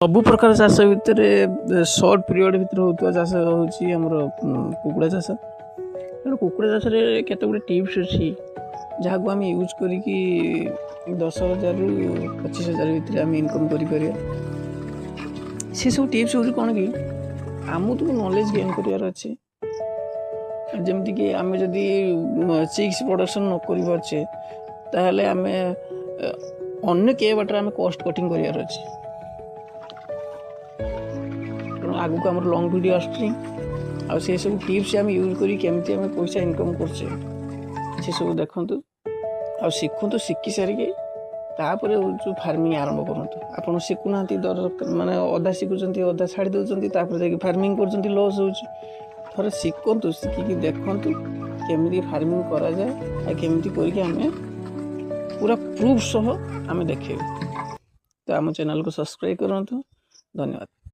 ସବୁ ପ୍ରକାର ଚାଷ ଭିତରେ ସର୍ଟ ପିରିୟଡ଼ ଭିତରେ ହେଉଥିବା ଚାଷ ହେଉଛି ଆମର କୁକୁଡ଼ା ଚାଷ। ତେଣୁ କୁକୁଡ଼ା ଚାଷରେ କେତେ ଗୁଡ଼ିଏ ଟିପ୍ସ ଅଛି, ଯାହାକୁ ଆମେ ୟୁଜ୍ କରିକି 10,000ରୁ 25,000 ଭିତରେ ଆମେ ଇନକମ୍ କରିପାରିବା। ସେସବୁ ଟିପ୍ସ ହେଉଛି କ'ଣ କି, ଆମକୁ ନଲେଜ୍ ଗେନ୍ କରିବାର ଅଛି। ଯେମିତିକି ଆମେ ଯଦି ଚିକ୍ସ ପ୍ରଡ଼କ୍ସନ୍ ନ କରିପାରୁଛେ, ତାହେଲେ ଆମେ ଅନ୍ୟ କେ ବାଟରେ ଆମେ କଷ୍ଟ କଟିଂ କରିବାର ଅଛି। ତେଣୁ ଆଗକୁ ଆମର ଲଙ୍ଗ୍ ଭିଡ଼ିଓ ଆସୁଛି, ଆଉ ସେସବୁ ଟିପ୍ସ ଆମେ ୟୁଜ୍ କରି କେମିତି ଆମେ ପଇସା ଇନକମ୍ କରୁଛେ, ସେସବୁ ଦେଖନ୍ତୁ ଆଉ ଶିଖନ୍ତୁ। ଶିଖି ସାରିକି ତାପରେ ଯେଉଁ ଫାର୍ମିଂ ଆରମ୍ଭ କରନ୍ତୁ। ଆପଣ ଶିଖୁନାହାନ୍ତି, ଦର ମାନେ ଅଧା ଶିଖୁଛନ୍ତି, ଅଧା ଛାଡ଼ି ଦେଉଛନ୍ତି, ତାପରେ ଯାଇକି ଫାର୍ମିଂ କରୁଛନ୍ତି, ଲସ୍ ହେଉଛି। ଥରେ ଶିଖନ୍ତୁ, ଶିଖିକି ଦେଖନ୍ତୁ କେମିତି ଫାର୍ମିଂ କରାଯାଏ ଆଉ କେମିତି କରିକି ଆମେ ପୁରା ପ୍ରୁଫ୍ ସହ ଆମେ ଦେଖେଇବୁ। ତ ଆମ ଚ୍ୟାନେଲକୁ ସବସ୍କ୍ରାଇବ୍ କରନ୍ତୁ। ଧନ୍ୟବାଦ।